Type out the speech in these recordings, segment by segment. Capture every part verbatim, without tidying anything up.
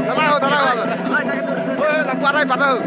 Talang ho, talang ho. Oi, lampu arai patah ho.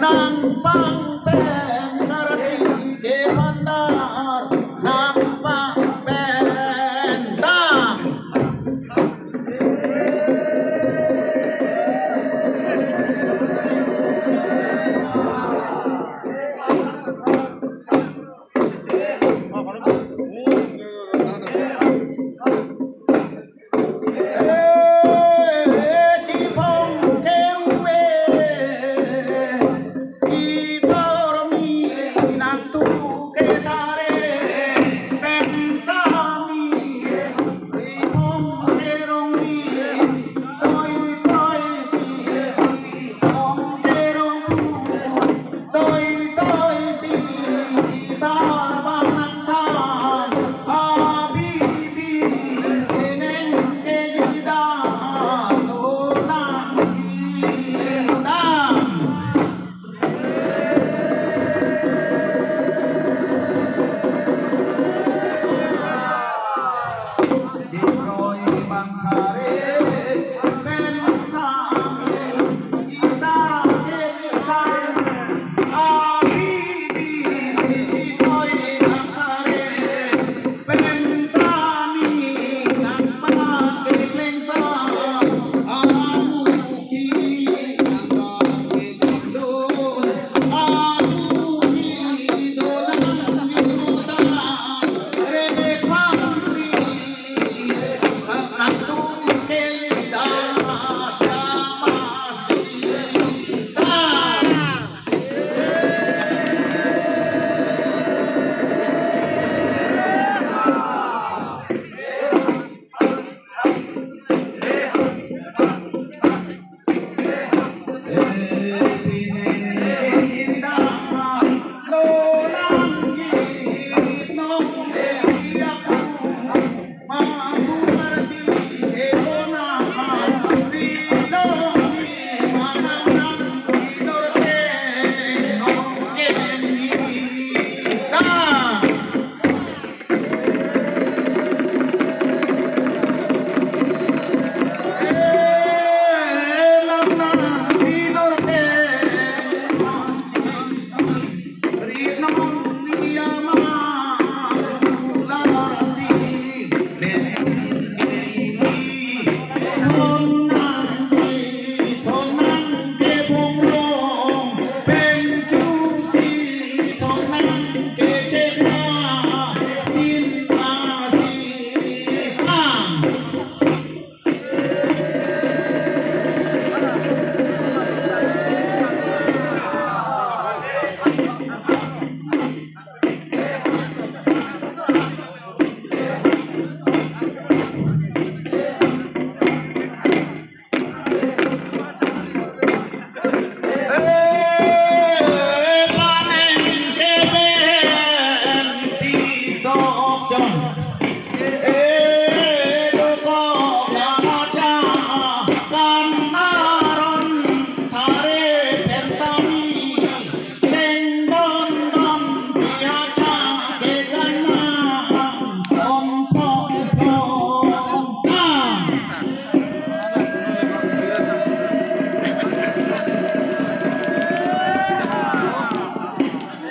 Nangpang pen Karbi ke bandar, nangpang pen ta.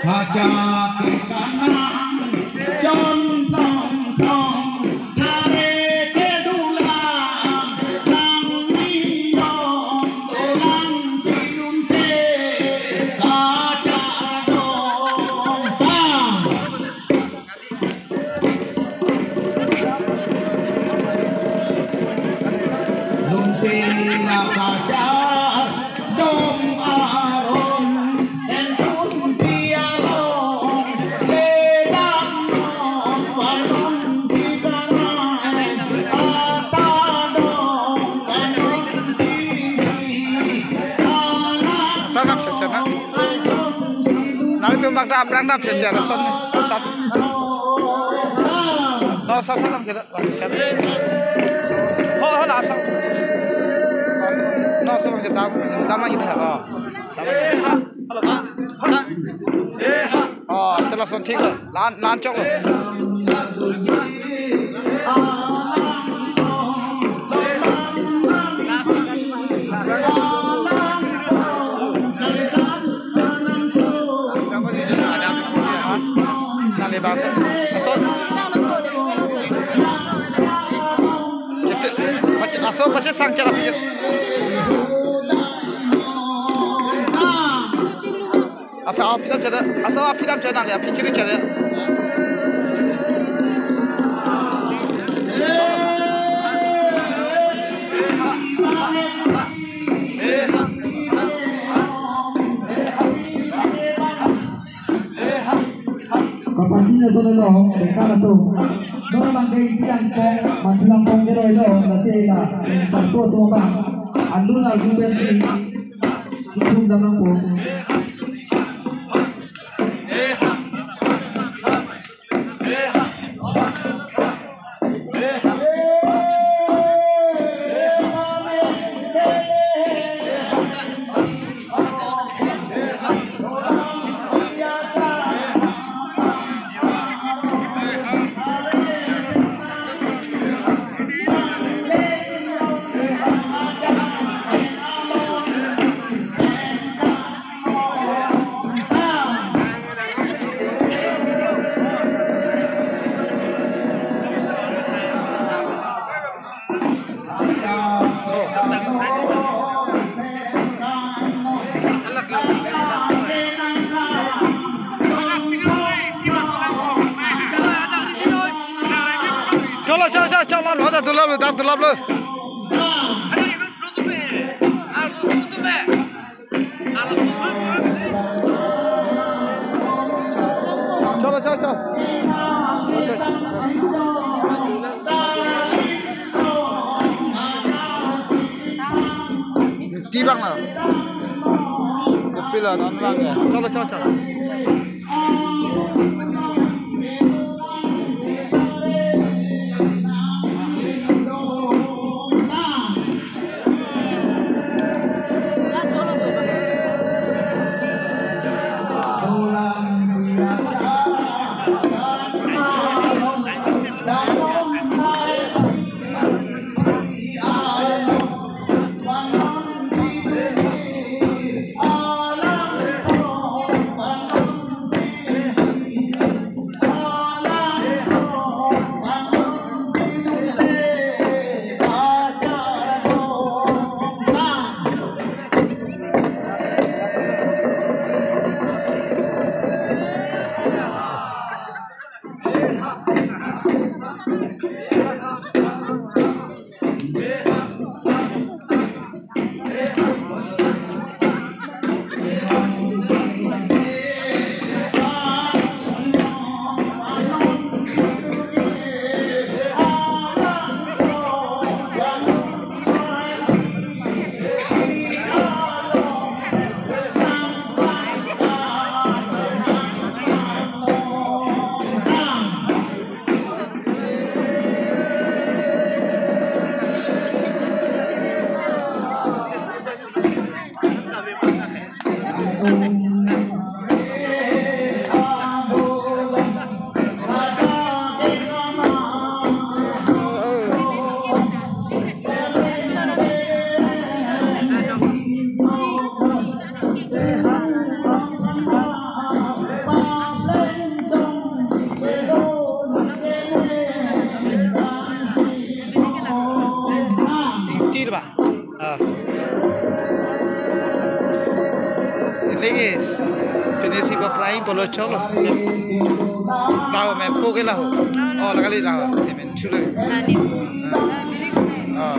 Kacha ke kanang chon tong tong, thare ke dulang, nang niyom dulang pidun se, kacha dong ta. Lungsi na kacha dong arong, entun pialong, ledang non, warong di karai, ata dong, warong di mi, alang. Tanam saja, nak. Nangtum bang dam, rang dam saja, lason, lason. Oh, lason, lason, lason. Oh, oh, lason. Lason. Lason, lason, lason. Dam lagi dah, oh. Dam lagi. Oh, itu lason thik lo. Lan, lan chok lo. Nang le bangso. Aso. Kita, aso pasi sang cara pikir. Aphi, aphi dam chada. Aso aphi dam chada nang le, aphi chiri chada. Kapatnya sono lo, dekat tu. Dong bangke iti angkong, mati langkong keroi lo, nasi la, satu tu bang. Andu na andu pensi, itum dam nangpo. Cholo, cholo, cholo, cholo, lo, dak dulap lo, dak dulap lo. Cholo, cholo, cholo. Di bang na. Kopi la non bang ya. Cholo, cholo, cholo. Flying polo cholo. Tahu main po ke lahu. Oh, lagi tahu. Main chule. Oh.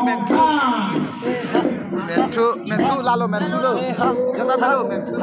Menthu, menthu, menthu lalo, menthu lo. Jata belo, menthu.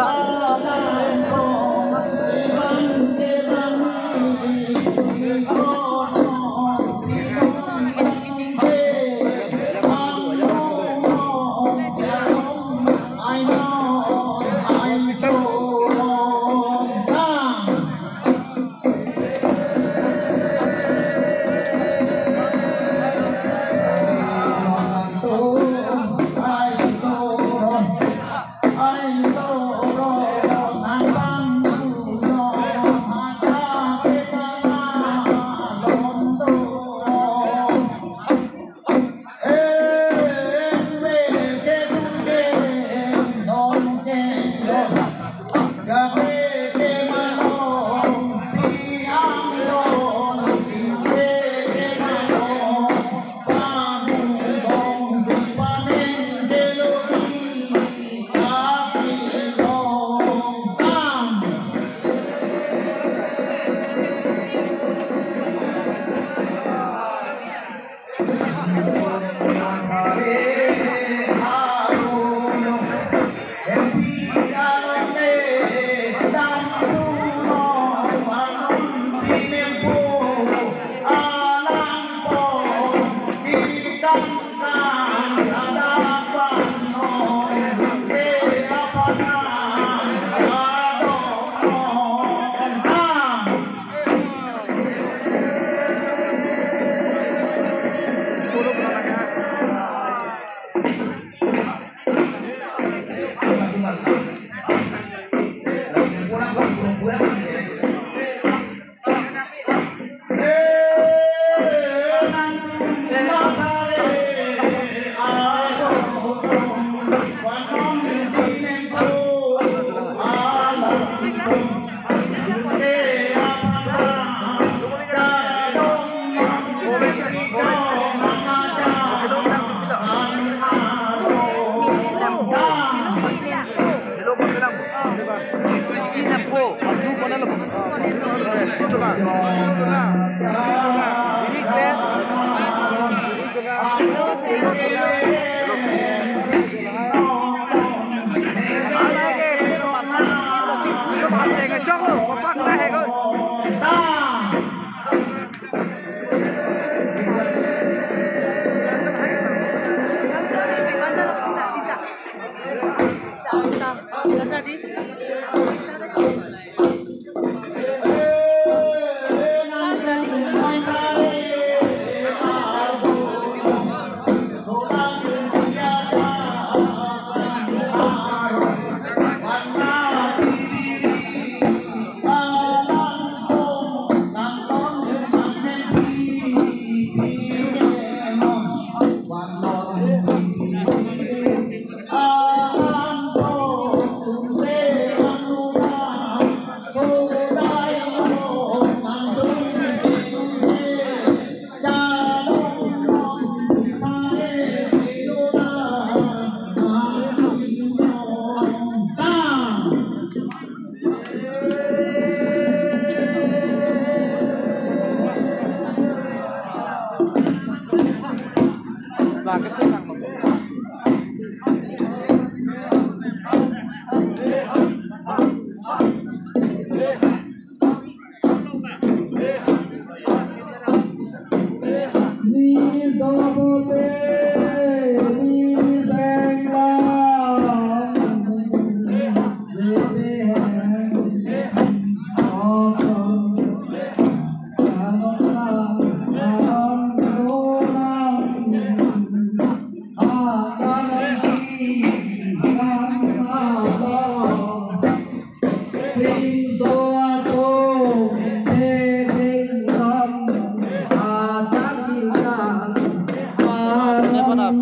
Thuso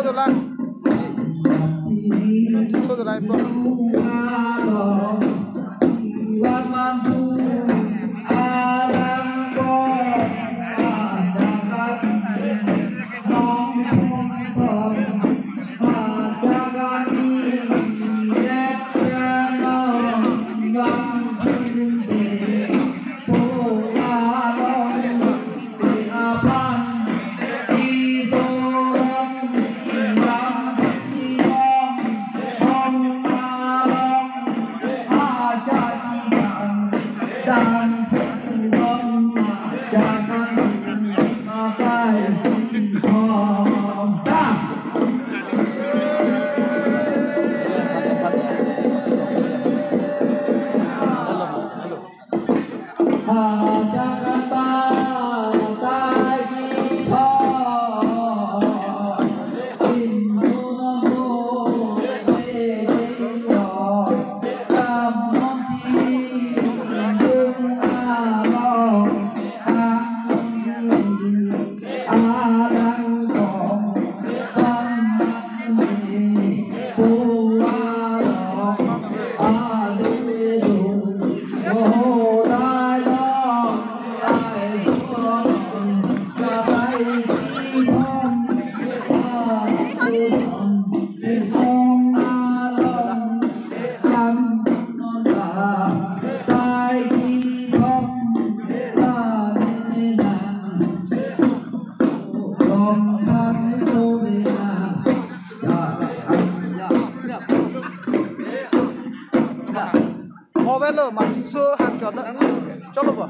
dolang. Thuso dolang po. Hovelo, mati so hak jona. Cholo bo.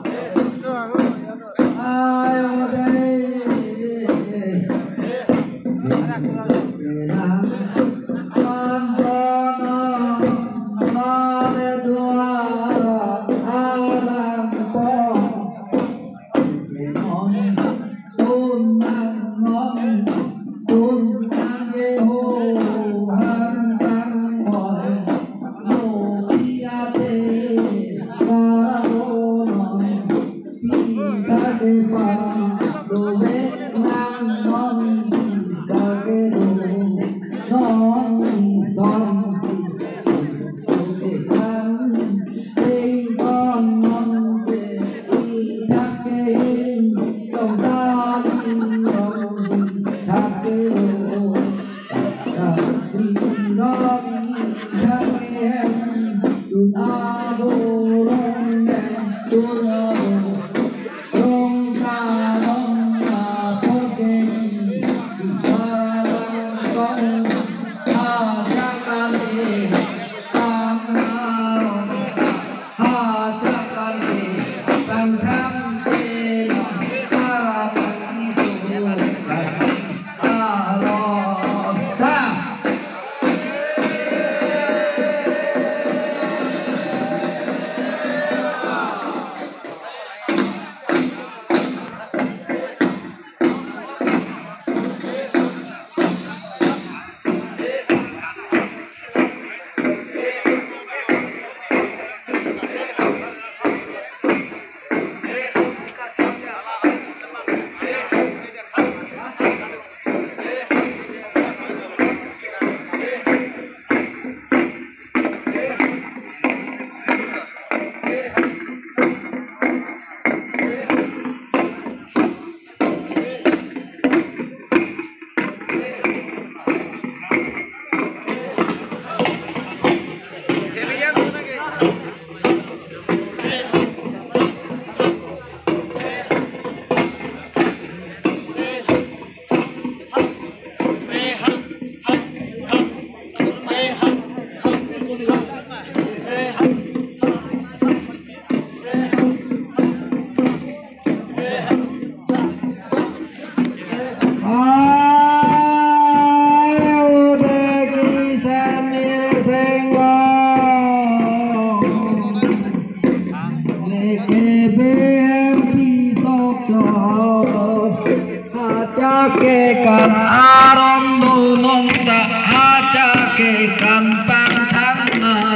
Achak ke kan aron do non ta, achak ke kan pangthang na.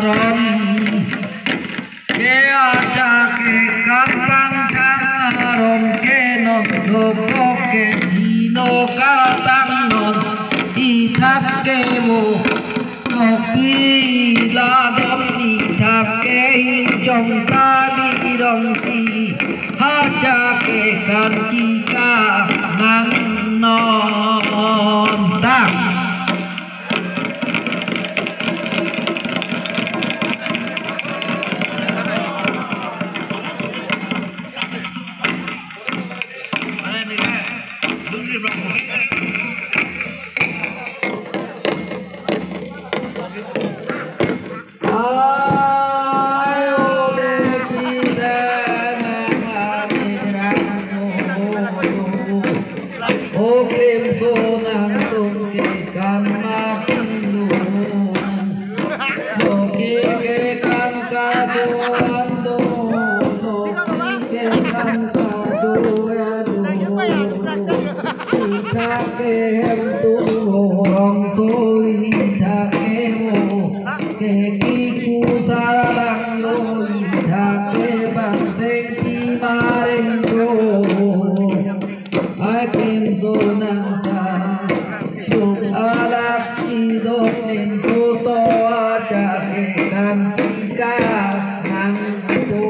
Oke, ino karatang non, ithak ke mo. Oke, ladon ithak ke hingjong tali rongsi, haja ke kanchika nang non. Tang. Ai, o de pi de ma ma de rang no. O klemso nangtum ke kama pilu nang. Loki ke kan kajo ando, loki ke kan kajo ando. Ithak ke hem tu rongso, ithak ke mo ke kiku sarang lo, ithak ke bang seng pi mareng lo. Ai klemso nangta, duk alak idok klemso to aja ke kanchika nang to.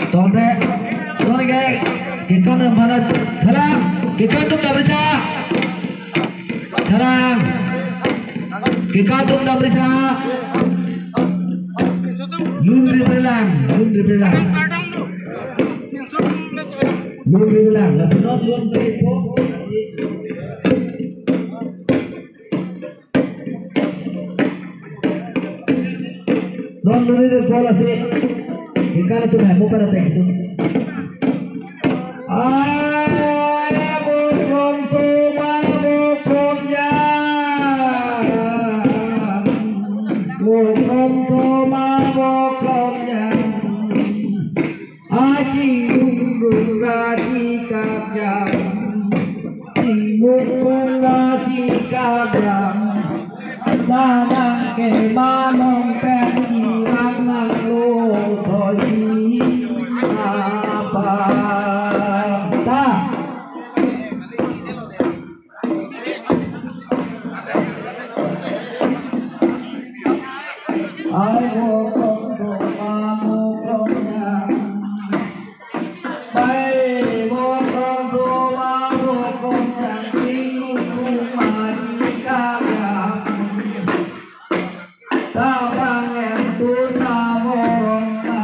Tonte, tonte ke, kekon mana, thalang, kekon atum damri tha. Thalang, kekon atum damri tha. Lun ri pelang, lun ri pelang. Lun ri pelang, laso non lun ri po. Non lun ri po lasi. Ikan atum hai mo para tek itu. Ai, bo krongso ma bo krong jang. Bo krongso ma bo krong jang. Aching rung rung ra chikap jam, ching rung rung ra chikap jam. Nanang ke manong pen kirang nang lo thoi si apa. Ta. Ai bo krongso ma bo krong jang. Ai bo krongso ma bo krong jang. Tingku ma di kaya. Tabang em tu ta bo rong ta.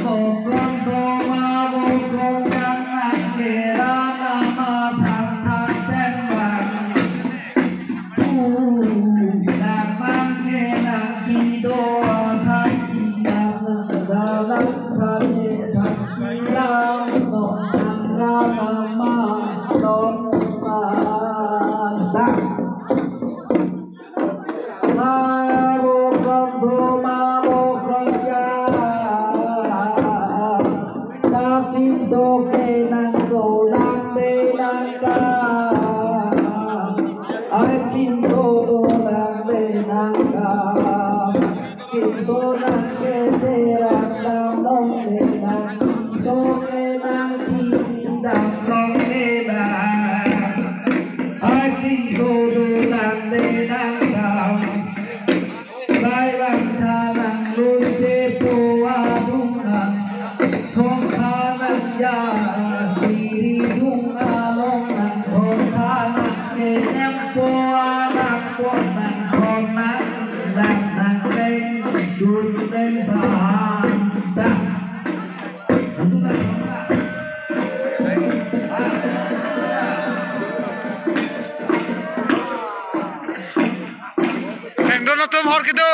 Bo krongso ma bo krong jang nang kera nama thang thang pen bang. Ai pinto dolang de nangkam. Pinto nang ke terang dam long de nang. Pinto ke nang titi dam long de nang. Ai pinto dolang de nangkam. Bai vang tha nang lun se po adung nang, thong tha nang ya, kiri dung along nang, thong tha nang ke nem po anak po nang, thong nang nang nang leng dun leng tha ta. Pengdon atum hor kedo.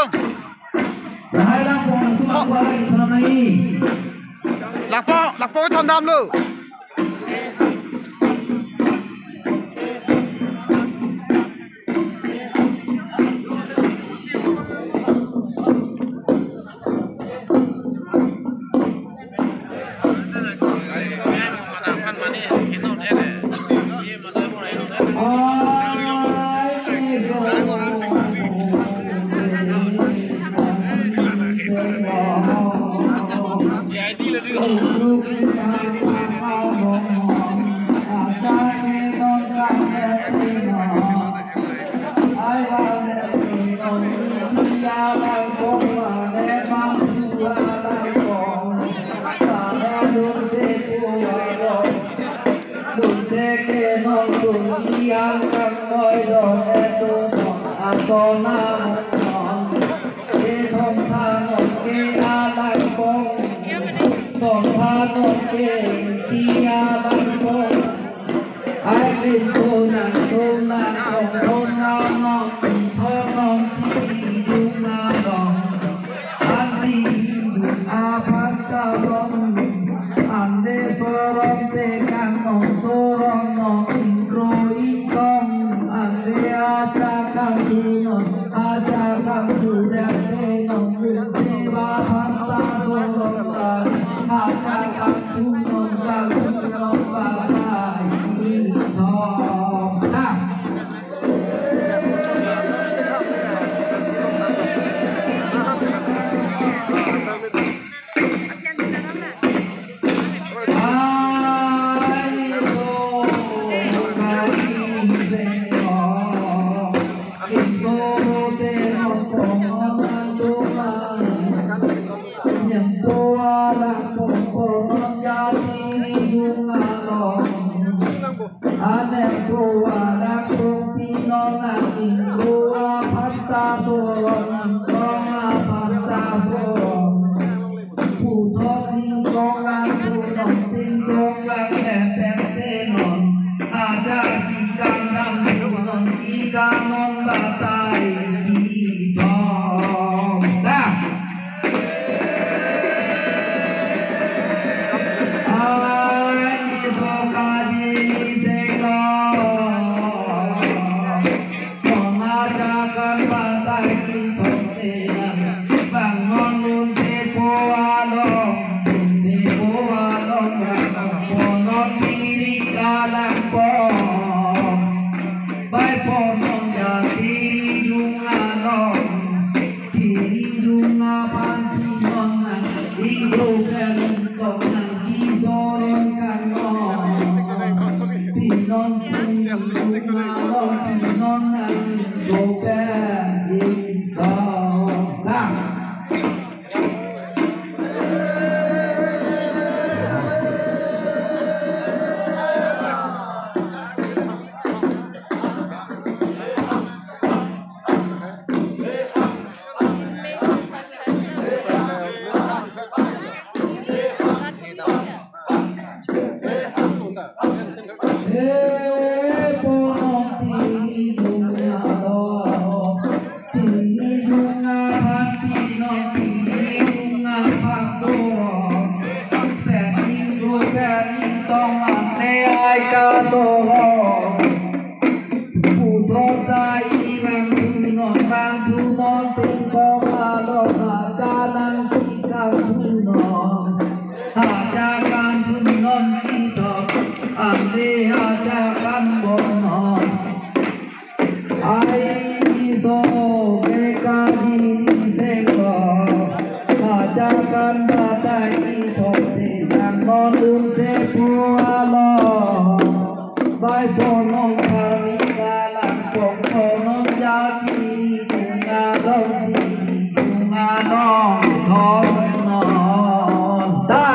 Lahai langpong atum aku akan ikut nai. Langpong, langpong thondam lo. Ke thong thanon ke alang pong, thong thanon ke ti alang pong. Ai klim so nang thong nang thong thong nang nong thong nong ti dung nang nong. Anti Hindu aphan ta long, ante sorom te kangkong sorom nong ingkro ingkong, ante aja kangthu non, aja kangthu dek te nong, kung te ba aphan ta sorom ta, aja kangthu non kangthu non ba ta ingkro ta. Anem ko arak ko pinon nang ingkro aphan ta sorom, ingkro aphan ta sorom. Puthot ingkro lang punon, ingkro lang tep tep te non. Aja kikang dam punon, kikanon batai kitong. Dah. Ai, ni so kaji ni seng lo. Kona jakan batai kitong te nang. Bang non lun te po along, lun te po along, bang non po non diri kalang po. Bai po non ja diri dung along. Diri dung aphan si non nang ingkro pen tong nang si soron kan non. Pinon si dung along si non nang ingkro pen tong nang. Puthot ta i bang thunon, bang thunon, pin bok along aja nang kikang thunon. Aja kang thunon kitong, ante aja kang bom non. Ai so ke kaji ni seng lo, aja kang batai kitong te nang non dun se pu along. Bai po non kami kalang pong po non ja diri dung along, diri dung along thom non ta.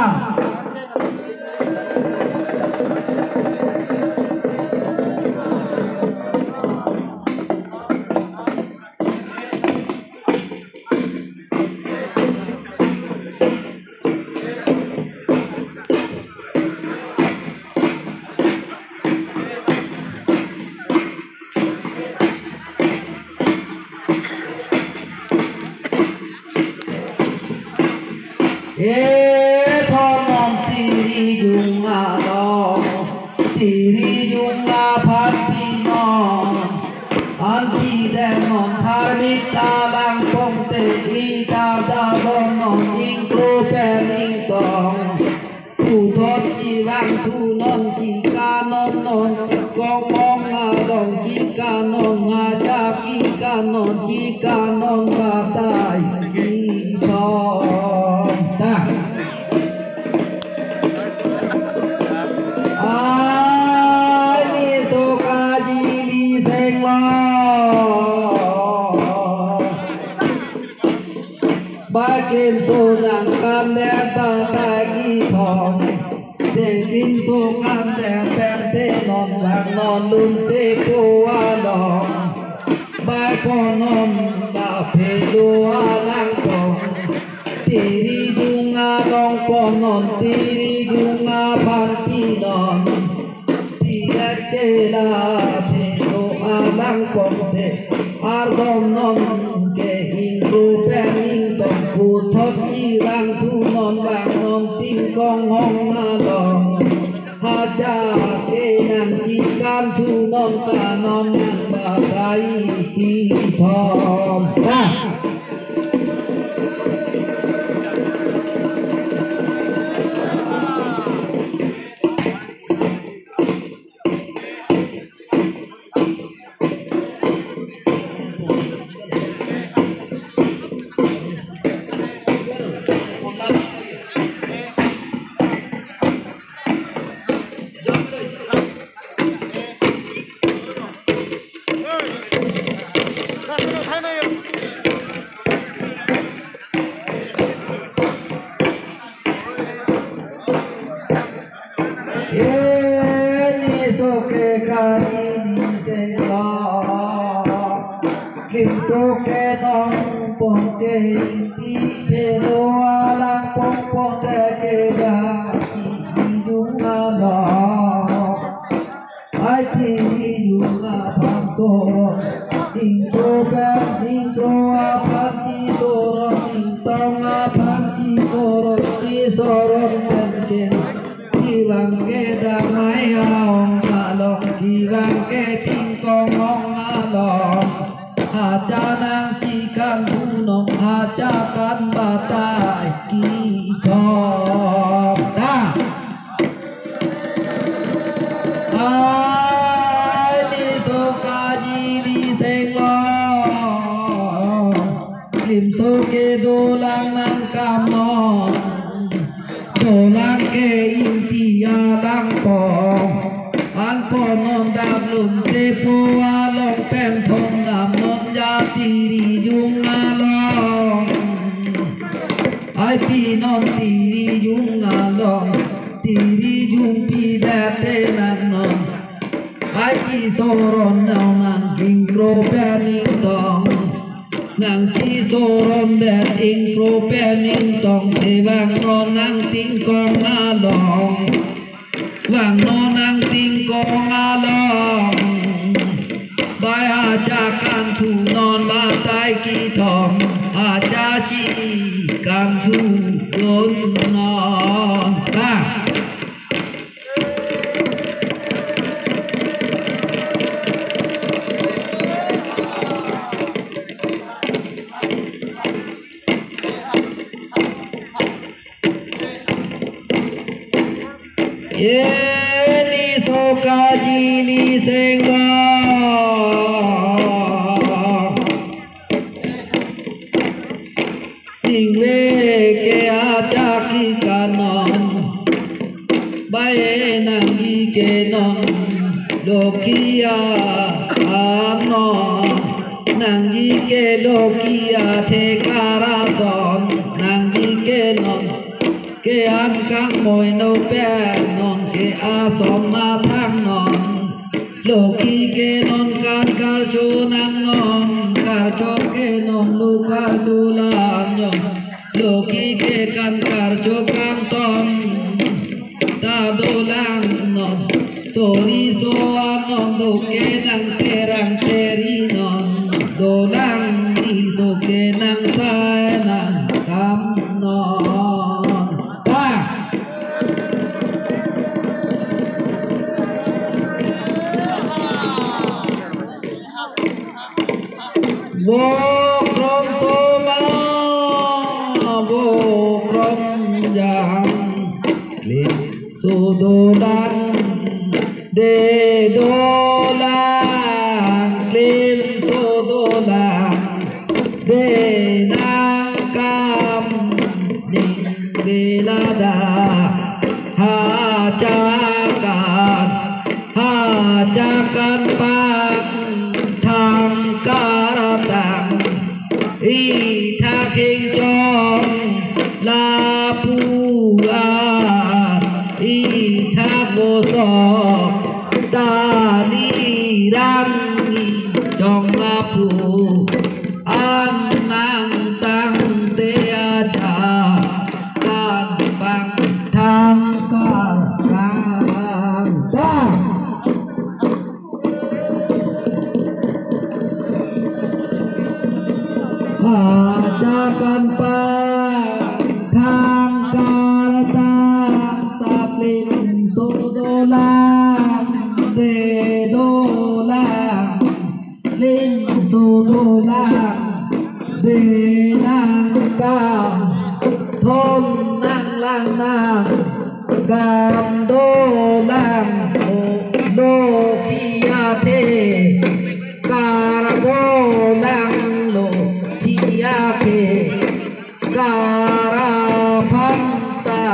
E thom non diri dung along, diri dung aphan pinon. An pidem non tharmit alang pong te, ita ta bom non ingkro pen ingtong. Puthot kevang thunon, kikanon non, kong mong along kikanon, aja kikanon, kikanon batai kitong ta. Ai ni so kaji ni seng lo. Ba klim so nang kam det batai kitong. Deng klim so kam det pen te non bang non lun se po along. Pai ponnon da Phelo alangpong, Tirijung along ponnon, Tirijung aphan pinon. Pidet ke la Phelo alangpong te, ardomnon ke ingkro pen ingtong, puthot irang thunon, vangnon Tingkong Hong along. Haja ke nangchikanthunon, kanon nang batai kithom. Nah. Eni soke kari ni senglo. Lim soke nong pong ke Ingti Phelo alangpong pon de ke ja Tirijung along. Ai Tirijung aphan soron, ingkro pen ingkro aphan chisoron, ingtong aphan chisoron, chisoron pen ke irang ke Damai Hong along, irang ke Tingkong Hong along. Haja nangchikanthunon, haja kan batai kithom. Ta. Ai ni soka jili senglo. Lim soke dolang nangkamnon. Dolang ke Ingti alangpong. An ponnon damlun sepo along pen thongdamnon ja Tirijung along. Ai pinon Tirijung along, Tirijung pidet te nangnon. Ai chisoron nang nang ingkro pen ingtong. Nangchisoron det ingkro pen ingtong te vangnon nang Tingkong along. Vangnon nang Tingkong along. Bai haja kanthunon batai kithom, haja chikanthunon. Ba. Eni soka jili senglo. Ningve ke achak kekanon. Bai nangji ke non Lokhi anon. Nangji ke Lokhi athekar ason. Nangji ke non ke an kangmoino pen non ke ason nathang non. Lokhi ke non kan karcho nangnon, karcho ke non lo karcho lanyon. Lokhi ke kan karcho kangton ta dolangnon. Sori so-an non do ke nang terang terinon. Dolang riso ke nang sai nangkamnon. Ta. Vokrom soma, vokrom jang, klimso dolang, de dolang, klimso dolang, de nangkam, ningve ladak, haja kan, haja kan pangthang kartang, ithak hingchong lapu-an, ithak bosok ta nirang hingchong lapu. Nangtangte achakan pangthang karang ta. Achakan pangthang kartang ta klimso dolang, de dolang, klimso dolang, de nangkam, thom nanglang nangkam dolang, o lo thi athe, kar dolang lo thi athe, kar aphan ta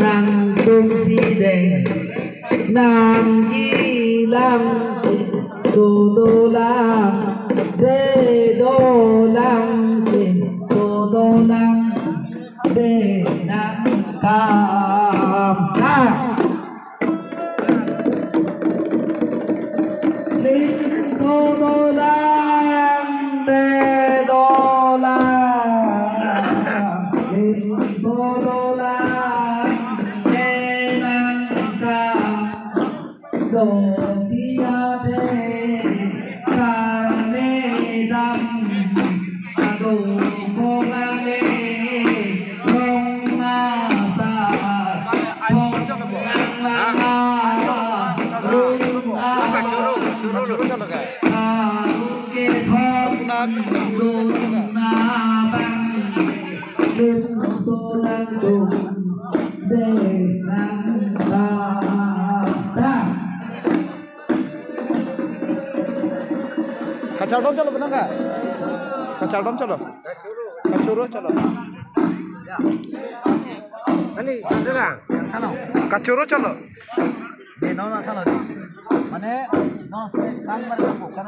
nangtum si deng, nangji lang, so dolang, de dolang, so dolang, de nangkam. Klimso dolang, de dolang, klimso dolang, de nangkam. Do thi athe, kar le dam, ado ko lang e, rong asar, thom nanglang, rong asar, karong kethom, rong abang, klimso nangtum, de nangkam. Kachardom chalo benang ka? Kachardom chalo. Kachoro chalo. Ani, chalo ka? Chalo. Kachoro chalo. De non chalo. Mane non kan mare ko kan.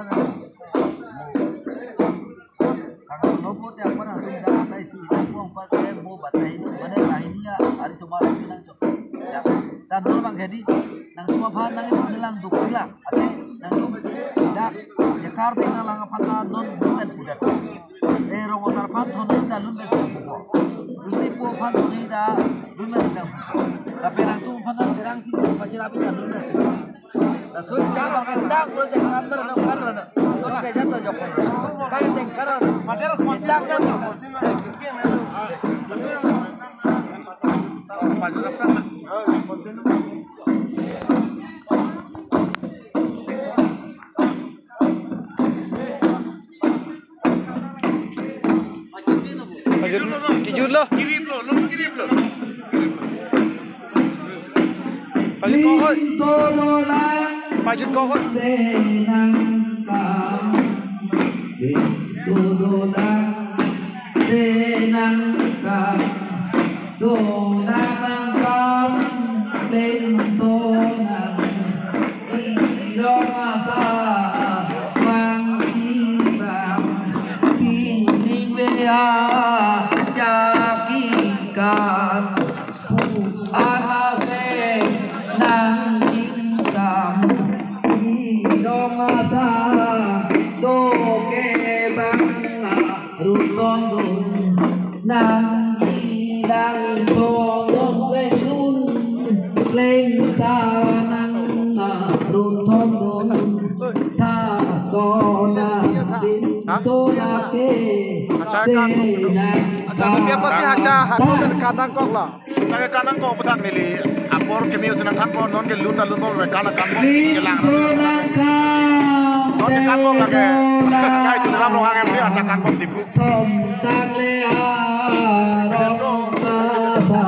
Karena lo po te apa na tum dah atai si ita puang pa te mo batai, mane tahini ya hari semua lagi nang cok. Ya, dan lo bang jadi nang semua bahan nang itu bilang duk bilang, ate nang itu dah ya kar te nang lang apa na non bukan pudat. Eh, rong asar aphan thon dah lun ben pupo. Lun ti po aphan thon dah lun ben pupo. Tapi nang tu aphan nang terang ki masih rapi dah lun ben. Laso tangka project number no karana. Oke, jatuh jok. Kayak tengkar. Padahal kontak na. Pajut, kijut lo. Pajut ko hoi. Pajut ko hoi. Dolang nangkam, klem sonang, irong asa, bang kibang, pining bea, jakikan, pu anase, nang kingkam, irong asa, doke bang, ruton dun, nangji lang ton dun kleng dun, kleng sa nang na ruton dun, tha kona din so na ke, hacha kan, de nang hacha kan, dia pasti hacha, hacha kan nangkok lo. Lake kan nangkok puthak neli apor kemiu si nangthanpo, non ke lun ta lun bom, kan kan bom kelang. Non ke kan bom lake. Kai tu dalam rohang M C acha kan bom tipu. Thom tang le arong asa,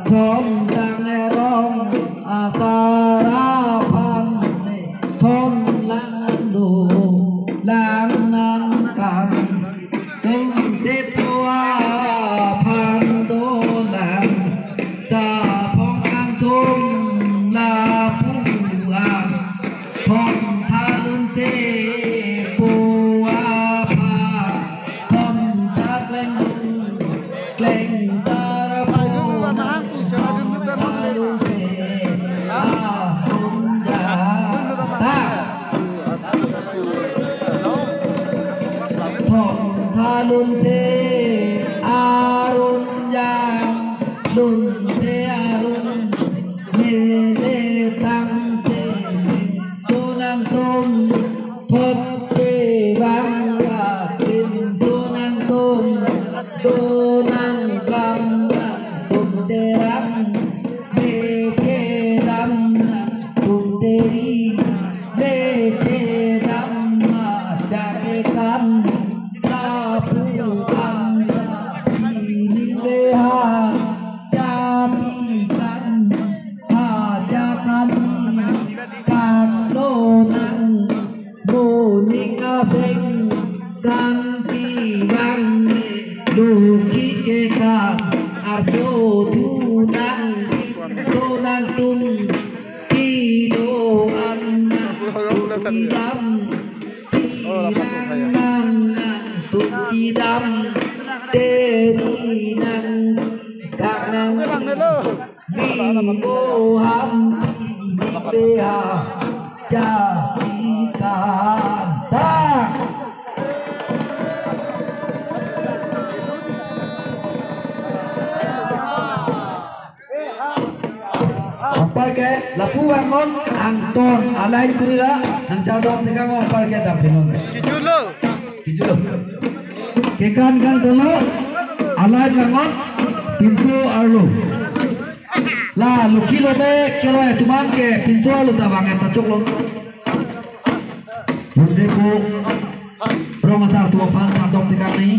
thom tang le rong asar aphan, thom lang do lang nangkam. Tum si pu aphan dolang, sa phong kangthum lapu an, phong tha lun si pu aphan, phong tha kleng lun, kleng sar aphan, phong tha lun si, aphan ja ta. Thom tha lun Dunse arun jang, dunse arun mele tangte, pinso nangtum thot kevang ra, pinso nangtum do nangkam ra, tum terang beche dam ra, tum teri beche dam ra, chake kam lapu kam ra, pining beha chapi kan, ha chakami kan lo nang, moning abeng kan kevang, lokhi ke kan arjo thu nang, do nangtum kedo an nang, tum chidam, tum chidam, teri nang, kak nang, bimbo ham, bimbe ha, chapi kan ta. Anparke lapu vangnang, angton alai kurila, nangchardom tekang anparke dam pinon. Kijulo. Kijulo. Kekan kan dolo, alai vangnang, pinso arlo. La, lokhi lo be, kelo ya, tuman ke pinso arlo ta vang ya, ta choklo. Yunse po, rong asar tu aphan, chardom tekang ni.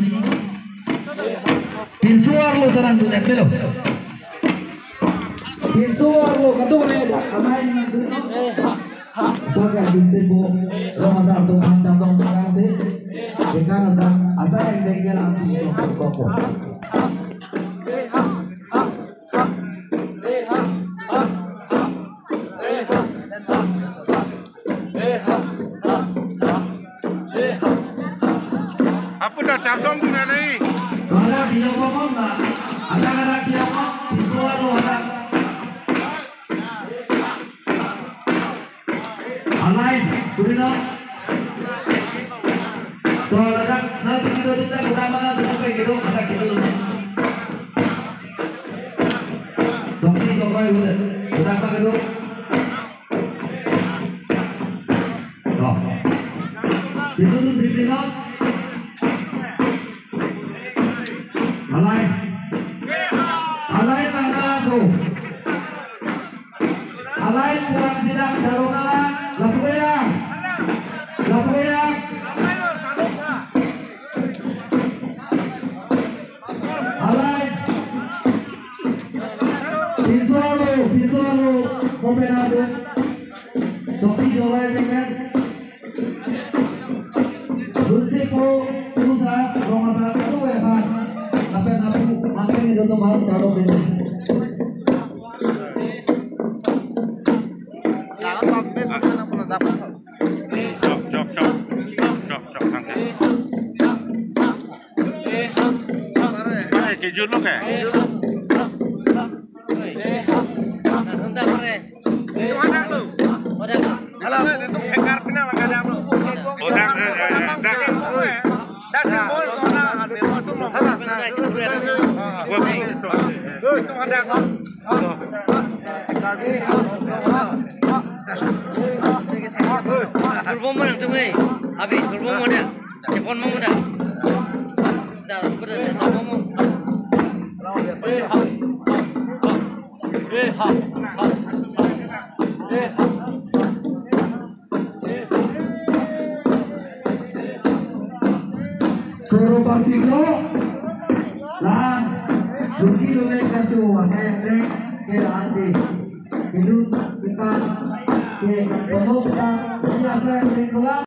Pinso arlo ta nangdun-et melo. Pinso arlo kadokave amai nangdun. Bagi pinso po, rong asar tu aphan chardom tekang si. Kekan asar, asar yang dengel anti ko ko. Apu ta chardom tu na nai. Ada dia apa na? Ada ada dia apa? Itu lalu ada. Alai, kurino. To ladak, na tu kita kita kita mana tu sampai gitu, ada gitu. Tongsi sobai udah, udah apa gitu? To. Itu tu dribbling out. Alai. Alai mana tu? Alai kurang tidak darona, lapu ya. Lapu ya. Alai. Pintu alu, pintu alu, kopenadu. Topi sorai dengan. Dulce po, pusa, rong asar, atu ya, Pak. Apa yang aku, apa yang itu tuh mau cari itu. Chok, chok, chok. Chok, chok, chok. Pare, kejut lo ke? Halo, itu hekar pina lang kadang lo. Odang, eh, eh, eh, dak. Dak, dak, bol, kona, ane, lo, itu lo. Gua, itu, itu, itu, ada. Sulbom mana tu, eh? Abi, sulbom mana? Telepon mana? Dah, dah, dah, sulbom mana? Koro parpiklo, la, duki lo le katu, ake ake ke ante, kedun kita, ke kono kita, kita saya ke keluar.